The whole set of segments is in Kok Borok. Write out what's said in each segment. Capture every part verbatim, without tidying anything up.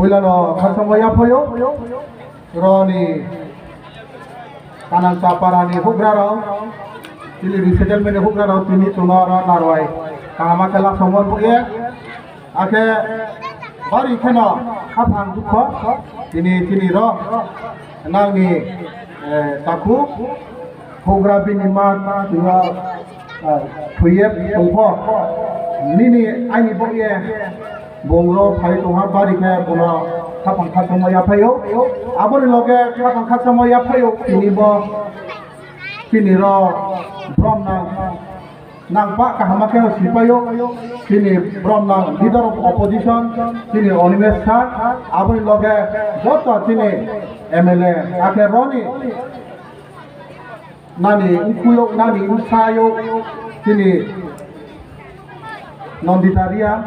Puilano khasongwi yaphaio, roni Kanangsa parani hugrarok, chini resettlement ni hugrarok tini chwngno oro narwai kaham khe lasongmani bagwi. Akhe bari kheno khaphang dukho tini chini ro nangni, eh, takhuk hugra bini ma tino, eh, thwiye tongkho nini aini bagwi. Bonglo phai tongha bari khe bono khapang khasongma yaphaio. Aboni loge khapang khasongma yaphaio tini bo chini ro brom nang nang ba kaham khe sipaio. Chini brom nang leader of opposition chini Animesh sir, aboni loge joto chini M L A akhe roni nani ukuyok, nani uksayok, chini Nandita Reang,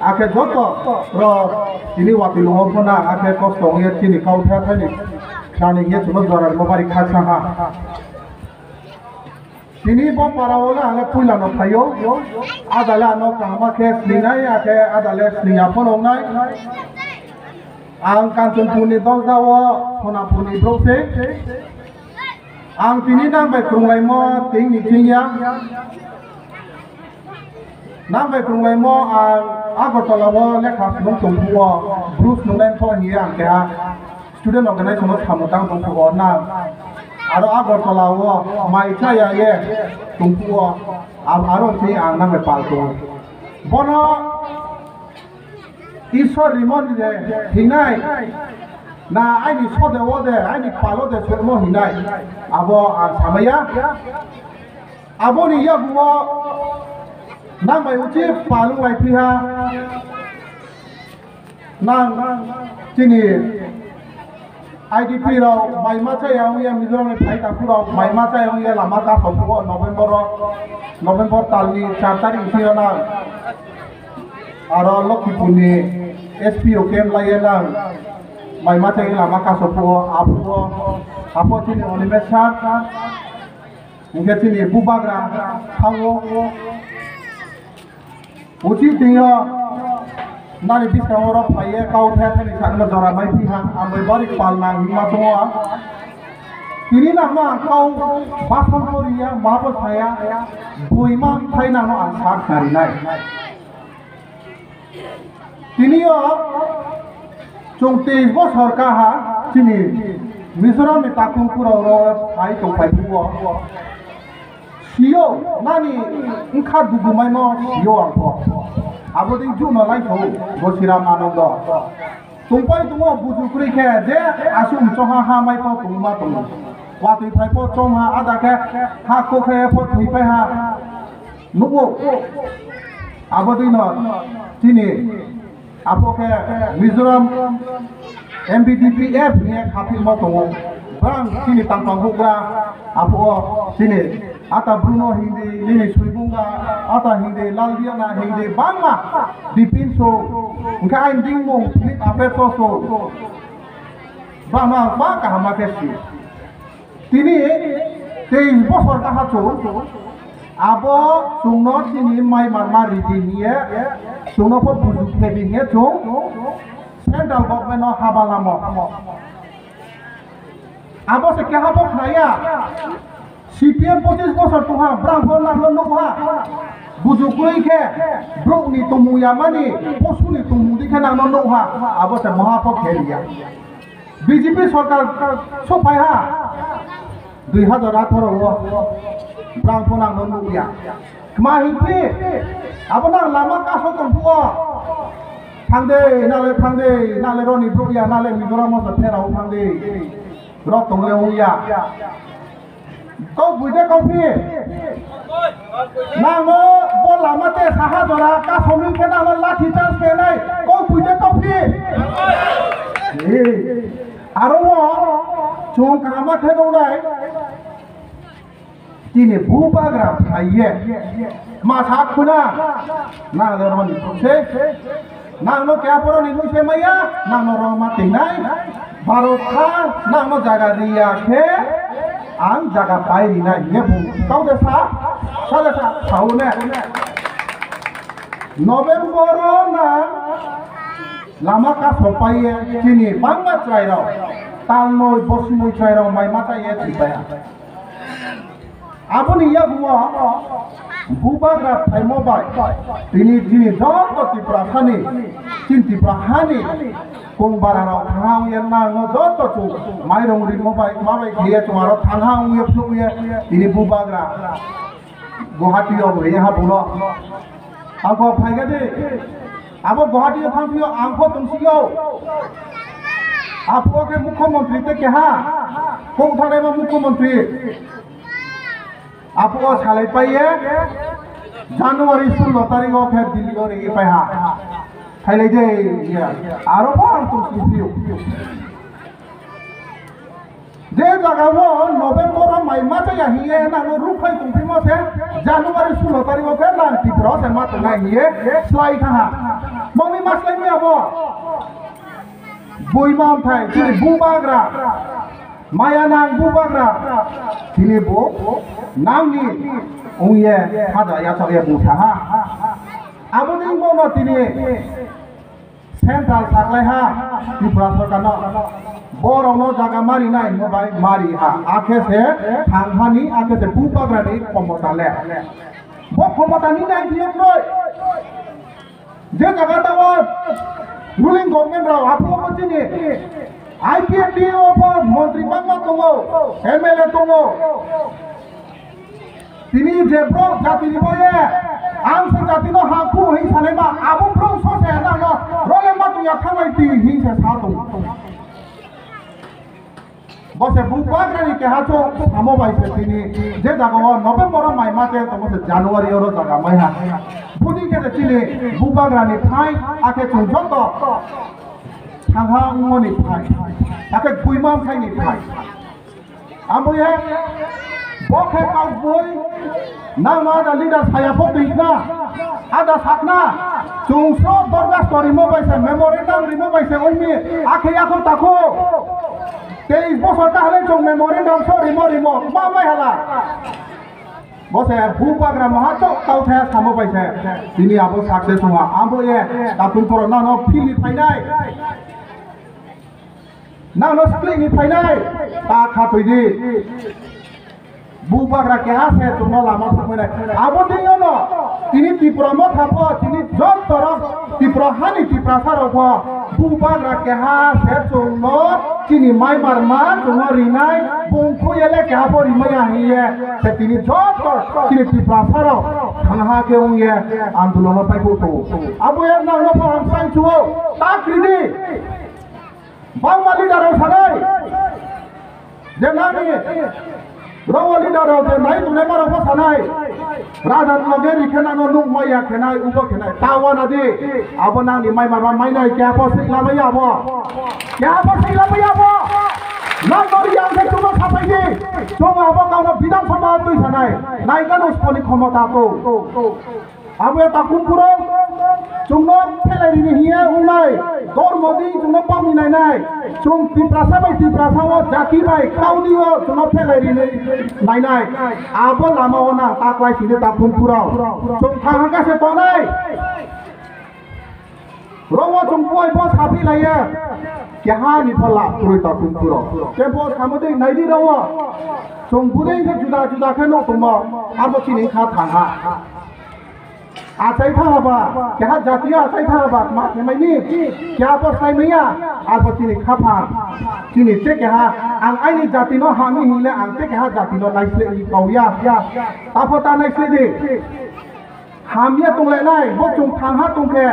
akhe joto rok tini watwi lungok phano, akhe kosto wngya chini kau thaya thani, thani ye chwngno jora rwma bari khaksa ha. Tini bo para o ang puila no phaio, adale ano kaham khe sninai, akhe adale sniya phano wngnai. Ang Kanchanpur ni dosda o Sonapur ni brouh se. Ang tini nang bai kwrwnglaimo tei ni thing ya. Nang bai kwrwnglaimo ang Agartala o lekha swrwng tongphuo, Bru swrwngnai pho hiya ang keha student organization o samung tang tongphuo nang. Aro Agartala o mai chaya ye tongphuo, ab-, aro tei ang nang bai pal tongo. Bono Isor rimoni de hinai, na aini sode ode, aini palo de sermo hinai, abo ang samaya. Aboni yaguo nang bai uchi palung lai phiha, nang chini I D P rok mai ma chaya wngya, Mizoram ni phai takhuk rok mai ma chaya wngya, lama kasophuo November o, November tal ni char tarik bisingo nang aro Lokhipur ni S P O camp laiya nang mai ma chaya lama kasophuo, aphuo, aphuo chini Animesh sir, hingke chini bubagra thango. Uchi tingyo nani biskango oro phaiye kau the thani sakno jora mai phiha, ang bai bari pal nang hima tongo ang. Tini nangno ang kau bason poriya, ma bo saya, bui ma thai nangno ang sak narinai. Tini o chwng teis bosor kaha chini Mizoram ni takhuk kurao ro phai tong phai phuo. Sio, nani wngkha dugumaino sio ang pho. Abo dei juno lai tho, Gosiram Anando. Tongpai tongo buju kwrwi khe, je aswk wngchokha ha mai pho tongma tongo. Watwi phai pho chom ha, ada khe ha kokhe pho thwi pai ha. Nugo. Abo dei no chini Abo khe Mizoram M B D P F ni khaphilma tongo. Brang chini tangpang hugra, abo chini ata Bruno hindi, nini Suibunga, ata hindi, Laldiana hindi, bangma Bipin so, hingke aini dingmung Philip Apeto so, bangma ba kaham khe si. Tini teis bosor kaha chwng abo chwngno chini mai manma ridi hiye chwngno pho bujuk khebi hiye chwng central government no haba lamo. Abo se keha bo khnaya. C P M pochis bosor tongha, brang pho nangno nukha. Bujuk kwrwi khe brokni tongmung yamani posuni tongmung di khe nangno nukha. Abo se moha pho kheliya. B J P sorkar sophai ha dui hazar atharo o, brang pho nangno nukya. Kma hinkhe abo nang lama kaso tongphuo. Thangde, nale thangde, nale roni brokya, nale Mizoram o pherao thangde. Rok tongle wngya. Kok buide kok phi. Nangno bo lama te saha jora kasomwi khe nangno lathi charge penai. Kok buide kok phi. Ee, aro o chwng kahama khe nongnai. Tini bubagra phaiye. Ma sak khuna. Nang le roni se. Nangno kya poroni nung se maya, nangno rong ma tingnai. Bharot ha, nangno jaga riya khe, ang jaga pai rinai, ye bu. Tau de sa, sa de sa, sa u ne. November o nang, Lama kasopaiye chini bangma chwrairok, talnoi bosinoi chwrairok mai machaiye thwipaiha. Aboni yaguo bubagra phaimo bai tini chini joto Tiprasani, chini Tipra hani kongbararok thangwi nangno joto chwng mairung rimo bai, ma bai khe chwng aro thangha wngwi phunukwi tini bubagra Guwahati o bo rehab ulo. Ang kok phaikha de. Abo Guwahati o thang phio ang kok tong sio. Apo ke mukhyamantri te keha. Kok thanai ma mukhyamantri. Apo o salai paiye. January sullo tarik o khe Delhi o rehab pai ha. Khailai de ya. Aro bo ang tong sio. Je jaga o November o mai ma chaya hiye nang no ruphai tongphimo se January sullo tarik o khe nang Tripura o se ma tongnai hiye slai thaha. Moni ma slai mi abo. Bui ma thai chini bubagra. Maya nang bubagra. Chini bu nang ni ungye haja ya chaya bu saha. Abo ni mo no tini Central saklaiha Tripura sorkarno, borokno jaga marinai hwnwi bai mariha, akhe se thanghani, akhe se bubagrani khomota le. Bo khomota nini I P F roi. Je jaga tao ruling government rao, aphuru chini I P F T o bo montri bangma tongo, M L A tongo. Tini je bro jati ni boye, ang se jati no ha khu hin sanai ma, abo bro so se na no, role ma tu ya thangai ti hin se sa tu. Bo se bubagra ni keha cho samo bai se tini, je jaga o November o mai ma te to se January o ro jaga mai ha. Budi ke tini bubagra ni phai, ake chung joto thangha ungmo ni phai, ake guimam phai ni phai. Ambo ye, bo khe kok bui, nang no ada leader saya pho twi na, ada sakna, chung sro dorgas to rimo bai se, memorandum rimo bai se, oimi, akhe yakho takho, teis bosor ta hale chung memorandum so rimo rimo, ma mai hala. Bo se bubagra maha chok tau thaya samo bai se, tini abo success wngha, ambo ye, tatung poro nang no philwi phainai. Nang no split ni phainai, ta kha twi di. Bubagra keha se chwngno lama phukmai nai. Abo twi no, tini Tripura motha pho, tini joto rok Tripura hani Tiprasa rok pho, bubagra keha se chwngno chini mai marma chwngno rinai, bung khu ele keha pho rimaya hiye, se tini joto chini Tiprasa rok thangha khe wngye andolono pai phu. Abo ya nang no pho hamsai chuo, ta kri di. Bangma leader rok sanai, je nani rogo leader rok je nai tongnai ma rok bo sanai, raja ni loge rikhe nang no nuk maya khenai, ubo khenai, ta wana di, abo nang ni mai marma mai nai, kya bo sik lamai abo, kya bo sik lamai abo, nang no yang khe chuma sapai di, chuma abo kau no Bidhan Sabha twi sanai, nai gano sponi khomota to. Abo ya takhum phuro chwngno phelai rini hiya wngnai, dormo di chwngno pamni nainai, chwng Tiprasa bai Tiprasa o jati bai kauni o chwngno phelai rini nainai, abo lama o nang ta klai sini takhum phuro chwng thang hangka se tongnai. Rogo chwng buai bo sapi laiya. Keha ni pho lab kwrwi ta tung puro. Ke bo samo dei nai di rogo. Chwng budei khe juda juda khe no tongmo. Abo chini kha thang ha. Achai tha ba. Keha jatiya achai tha ba. Ma khe mai ni. Kya bo sai maya. Abo chini kha pha. Chini te keha. Ang aini jati no ha mi hinle ang te keha jati no nai sle i kau ya. Tapho ta nai sle di. Hamya tonglainai, bo chwng thangha tongkhe,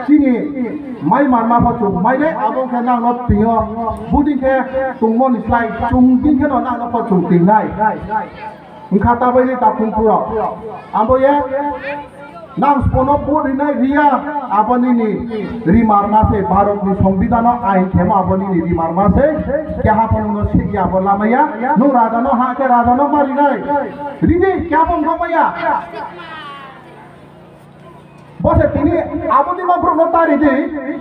chini mai manma pho chwng mainai, abo khe nang no twiyo, buding khe tongmoni slai, chwng ding khe no nang no pho chwng twinai. Wngkha ta bai ni takhum phuro. Abo ye, nang spono vote rinai riya, abo nini ri marma se, Bharat ni Songbidan no ain khemo abo nini ri marma se, keha pho nung no sikya abo lamaya, nung raja no ha khe raja no ma rinai. Ridi, kya bo wngkha maya? Bo se tini abo ni ma borok no tari di,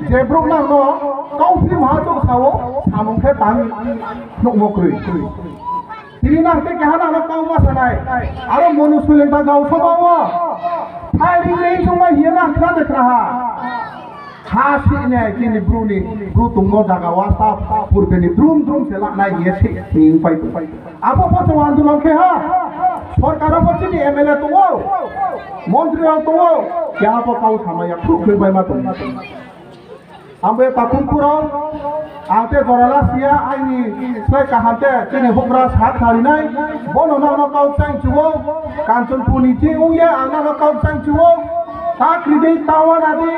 je borok nang no kau phim ha chok sao, samung khe tang nukmo kwrwi. Tini nang te keha nang no kau ma sanai, aro monu suleng ta gau soba o. Phai ring ring sung nai hiya nang khna de khna ha. Ha sini chini bruni, bru tungmo jaga wa sa purbe ni drum drum se laknai ye si, si pai tu pai. Abo po chong andolon khe ha. Sorkar o po chini M L A tongo. Montri rok tongo. Kya po kau sama ya khuk khuk bai ma tongo. Ambe takhum puro. Ate jorala siya aini sai kaham te chini hukra sak hari nai. Bono na no kau chang chuo. Kanchanpur ni ji uye ang na no kau chang chuo. Tak ridi tawa nadi.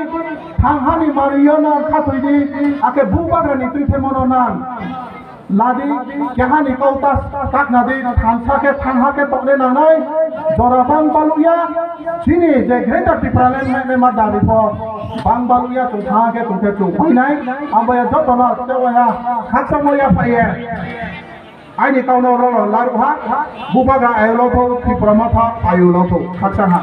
Thanghani mariyo nang khathoidi, ake bubagrani twi themano nang. Ladi, kehani kau tas tak nadi, thansa khe thangha khe tokne nangnai, jora bang baluya, chini je Greater Tipraland mai mai ma dari po, bang baluya chung thangha khe chung khe chung phainai, amboya jotono tewaha, khakchangmo ya phaiye. Aini kauno rolo laruha, bubagra ayulo tho, Tipra Motha ayulo tho, khaksa ha.